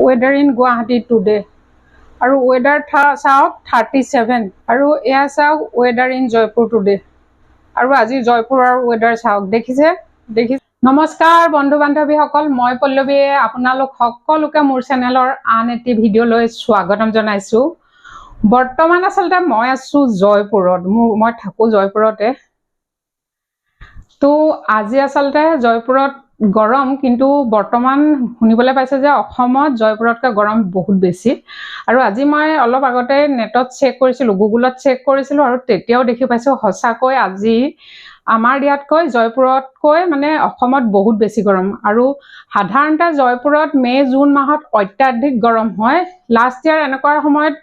Weather in Guwahati today. আৰু weather চাওক 37। আৰু এয়া চাওক ৱেডাৰ ইন জয়পুৰ টুডে। আৰু আজি জয়পুৰৰ ৱেডাৰ চাওক, দেখিছে দেখি। নমস্কাৰ বন্ধু বান্ধৱীসকল, মই পল্লৱীয়ে আপোনালোক সকলোকে মোৰ চেনেলৰ আন এটি ভিডিঅ'লৈ স্বাগতম জনাইছোঁ। বৰ্তমান আচলতে মই আছোঁ জয়পুৰত, মই থাকোঁ জয়পুৰতে। তো আজি আচলতে জয়পুৰত গৰম, কিন্তু বৰ্তমান শুনিবলৈ পাইছে যে অসমত জয়পুৰতকৈ গৰম বহুত বেছি। আৰু আজি মই অলপ আগতে নেটত চেক কৰিছিলোঁ, গুগলত চেক কৰিছিলোঁ, আৰু তেতিয়াও দেখি পাইছোঁ সঁচাকৈ আজি আমাৰ ইয়াতকৈ জয়পুৰতকৈ মানে অসমত বহুত বেছি গৰম। আৰু সাধাৰণতে জয়পুৰত মে' জুন মাহত অত্যাধিক গৰম হয়। লাষ্ট ইয়াৰ এনেকুৱা সময়ত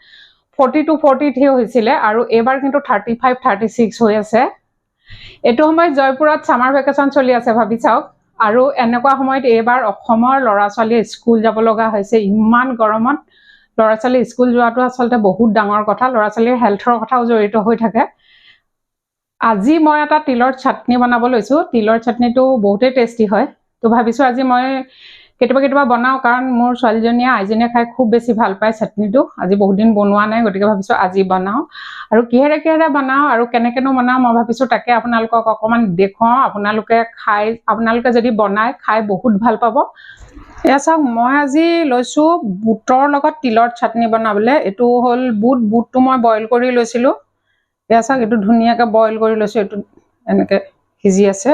42 43 হৈছিলে, আৰু এইবাৰ কিন্তু 35 36 হৈ আছে। এইটো সময়ত জয়পুৰত ছামাৰ ভেকেশ্যন চলি আছে, ভাবি চাওক। আৰু এনেকুৱা সময়ত এইবাৰ অসমৰ ল'ৰা ছোৱালীয়ে স্কুল যাব লগা হৈছে। ইমান গৰমত ল'ৰা ছোৱালী স্কুল যোৱাটো আচলতে বহুত ডাঙৰ কথা, ল'ৰা ছোৱালীৰ হেল্থৰ কথাও জড়িত হৈ থাকে। আজি মই এটা তিলৰ চাটনি বনাব লৈছোঁ। তিলৰ চাটনিটো বহুতেই টেষ্টি হয়, তো ভাবিছোঁ আজি মই কেতিয়াবা কেতিয়াবা বনাওঁ, কাৰণ মোৰ ছোৱালীজনীয়ে আইজনীয়ে খাই খুব বেছি ভাল পায় চাটনিটো। আজি বহুত দিন বনোৱা নাই, গতিকে ভাবিছোঁ আজি বনাওঁ। আৰু কিহেৰে কিহেৰে বনাওঁ আৰু কেনেকৈনো বনাওঁ মই ভাবিছোঁ তাকে আপোনালোকক অকণমান দেখুৱাওঁ। আপোনালোকে খাই, আপোনালোকে যদি বনায় খাই বহুত ভাল পাব। এয়া চাওক, মই আজি লৈছোঁ বুটৰ লগত তিলৰ চাটনি বনাবলৈ। এইটো হ'ল বুট, বুটটো মই বইল কৰি লৈছিলোঁ। এয়া চাওক, এইটো ধুনীয়াকৈ বইল কৰি লৈছোঁ, এইটো এনেকৈ সিজি আছে।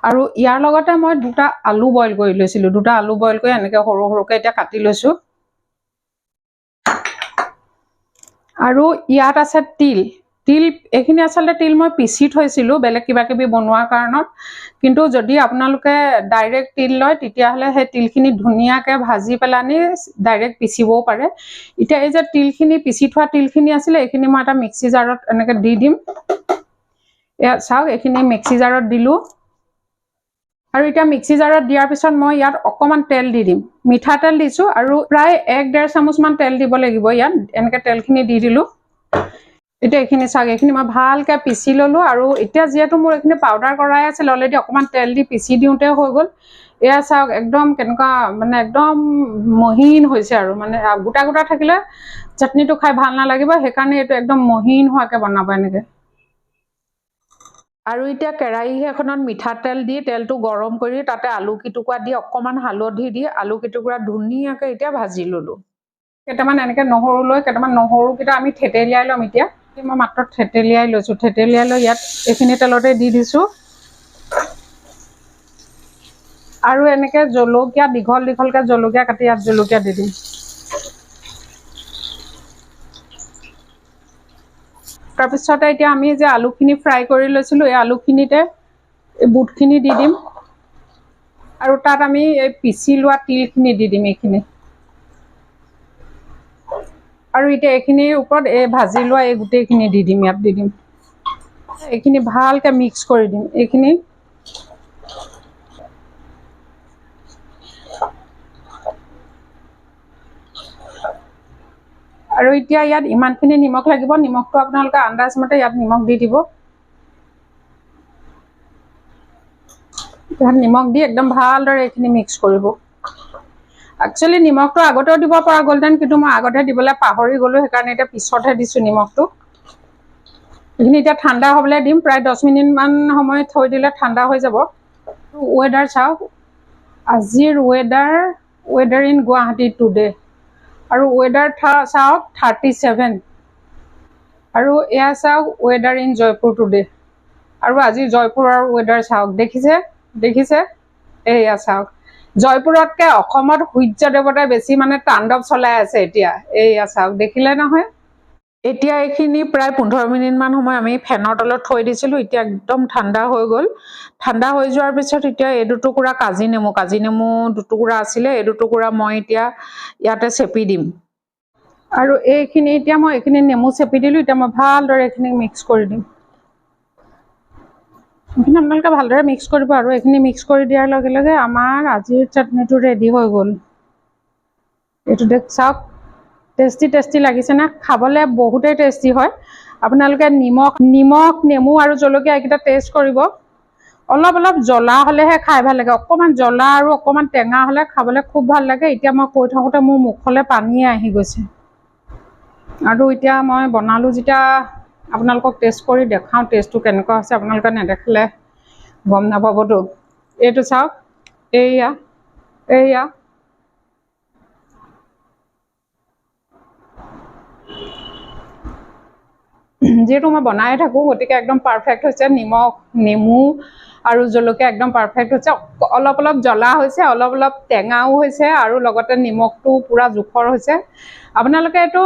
আৰু ইয়াৰ লগতে মই দুটা আলু বইল কৰি লৈছিলোঁ। দুটা আলু বইল কৰি এনেকৈ সৰু সৰুকৈ এতিয়া কাটি লৈছোঁ। আৰু ইয়াত আছে তিল। তিল এইখিনি আচলতে তিল মই পিচি থৈছিলোঁ বেলেগ কিবা কিবি বনোৱাৰ কাৰণত, কিন্তু যদি আপোনালোকে ডাইৰেক্ট তিল লয় তেতিয়াহ'লে সেই তিলখিনি ধুনীয়াকৈ ভাজি পেলানি ডাইৰেক্ট পিচিবও পাৰে। এতিয়া এই যে তিলখিনি পিচি থোৱা তিলখিনি আছিলে, এইখিনি মই এটা মিক্সি জাৰত এনেকৈ দি দিম। এয়া চাওক, এইখিনি মিক্সি জাৰত দিলোঁ। আৰু এতিয়া মিক্সি জাৰত দিয়াৰ পিছত মই ইয়াত অকণমান তেল দি দিম। মিঠাতেল দিছোঁ, আৰু প্ৰায় 1-1.5 চামুচমান তেল দিব লাগিব ইয়াত। এনেকৈ তেলখিনি দি দিলোঁ। এতিয়া এইখিনি চাওক, এইখিনি মই ভালকৈ পিচি ল'লোঁ। আৰু এতিয়া যিহেতু মোৰ এইখিনি পাউডাৰ কৰাই আছিল অলৰেডি, অকণমান তেল দি পিচি দিওঁতে হৈ গ'ল। এয়া চাওক, একদম কেনেকুৱা মানে একদম মহিন হৈছে। আৰু মানে গোটা গোটা থাকিলে চাটনিটো খাই ভাল নালাগিব, সেইকাৰণে এইটো একদম মহিন হোৱাকৈ বনাব এনেকৈ। আৰু এতিয়া কেৰাহী এখনত মিঠাতেল দি তেলটো গৰম কৰি তাতে আলু কেইটুকুৰা দি অকণমান হালধি দি আলু কেইটুকুৰা ধুনীয়াকৈ এতিয়া ভাজি ল'লোঁ। কেইটামান এনেকৈ নহৰু লৈ কেইটামান নহৰুকেইটা আমি থেতেলিয়াই ল'ম। এতিয়া মই মাত্ৰ থেতেলিয়াই লৈছোঁ। থেতেলিয়াই লৈ ইয়াত এইখিনি তেলতে দি দিছোঁ। আৰু এনেকৈ জলকীয়া দীঘল দীঘলকৈ জলকীয়া কাটি ইয়াত জলকীয়া দি দিম। তাৰপিছতে এতিয়া আমি যে আলুখিনি ফ্ৰাই কৰি লৈছিলোঁ, এই আলুখিনিতে এই বুটখিনি দি দিম। আৰু তাত আমি এই পিচি লোৱা তিলখিনি দি দিম এইখিনি। আৰু এতিয়া এইখিনিৰ ওপৰত এই ভাজি লোৱা এই গোটেইখিনি দি দিম, ইয়াত দি দিম। এইখিনি ভালকৈ মিক্স কৰি দিম এইখিনি। আৰু এতিয়া ইয়াত ইমানখিনি নিমখ লাগিব। নিমখটো আপোনালোকে আন্দাজমতে ইয়াত নিমখ দি দিব। ইয়াত নিমখ দি একদম ভালদৰে এইখিনি মিক্স কৰিব। একচুৱেলি নিমখটো আগতেও দিব পৰা গ'লহেঁতেন, কিন্তু মই আগতে দিবলৈ পাহৰি গ'লোঁ, সেইকাৰণে এতিয়া পিছতহে দিছোঁ নিমখটো। এইখিনি এতিয়া ঠাণ্ডা হ'বলৈ দিম, প্ৰায় 10 মিনিটমান সময় থৈ দিলে ঠাণ্ডা হৈ যাব। ৱেডাৰ চাওক, আজিৰ ৱেডাৰ ইন গুৱাহাটী টুডে। আৰু ৱেডাৰ চাওক 37। আৰু এয়া চাওক ৱেডাৰ ইন জয়পুৰ টুডে। আৰু আজি জয়পুৰৰ ৱেডাৰ চাওক, দেখিছে দেখিছে। এয়া চাওক, জয়পুৰতকৈ অসমত সূৰ্য দেৱতাই বেছি মানে তাণ্ডৱ চলাই আছে এতিয়া। এয়া চাওক, দেখিলে নহয়। এতিয়া এইখিনি প্ৰায় 15 মিনিটমান সময় আমি ফেনৰ তলত থৈ দিছিলোঁ। এতিয়া একদম ঠাণ্ডা হৈ গ'ল। ঠাণ্ডা হৈ যোৱাৰ পিছত এতিয়া এই দুটুকুৰা কাজি নেমু দুটুকুৰা আছিলে, এই দুটুকুৰা মই এতিয়া ইয়াতে চেপি দিম। আৰু এইখিনি এতিয়া মই এইখিনি নেমু চেপি দিলোঁ। এতিয়া মই ভালদৰে এইখিনি মিক্স কৰি দিম। এইখিনি আপোনালোকে ভালদৰে মিক্স কৰিব। আৰু এইখিনি মিক্স কৰি দিয়াৰ লগে লগে আমাৰ আজিৰ চাটনিটো ৰেডি হৈ গ'ল। এইটো দেখ চাওক, টেষ্টি টেষ্টি লাগিছে না? খাবলৈ বহুতেই টেষ্টি হয়। আপোনালোকে নিমখ নেমু আৰু জলকীয়া এইকেইটা টেষ্ট কৰিব। অলপ অলপ জ্বলা হ'লেহে খাই ভাল লাগে। অকণমান জ্বলা আৰু অকণমান টেঙা হ'লে খাবলৈ খুব ভাল লাগে। এতিয়া মই কৈ থাকোঁতে মোৰ মুখলৈ পানীয়ে আহি গৈছে। আৰু এতিয়া মই বনালোঁ যেতিয়া আপোনালোকক টেষ্ট কৰি দেখাওঁ টেষ্টটো কেনেকুৱা হৈছে, আপোনালোকে নেদেখিলে গম নাপাবতো। এইটো চাওক, এইয়া এইয়া যিহেতু মই বনাই থাকোঁ গতিকে একদম পাৰফেক্ট হৈছে। নিমখ, নেমু আৰু জলকীয়া একদম পাৰফেক্ট হৈছে। অলপ অলপ জ্বলা হৈছে, অলপ অলপ টেঙাও হৈছে আৰু লগতে নিমখটো পূৰা জোখৰ হৈছে। আপোনালোকে এইটো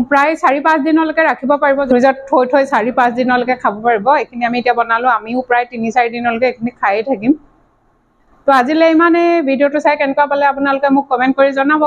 প্ৰায় 4-5 দিনলৈকে ৰাখিব পাৰিব, ফ্ৰিজত থৈ থৈ 4-5 দিনলৈকে খাব পাৰিব। এইখিনি আমি এতিয়া বনালোঁ, আমিও প্ৰায় 3-4 দিনলৈকে এইখিনি খায়ে থাকিম। তো আজিলৈ ইমানেই। ভিডিঅ'টো চাই কেনেকুৱা পালে আপোনালোকে মোক কমেণ্ট কৰি জনাব।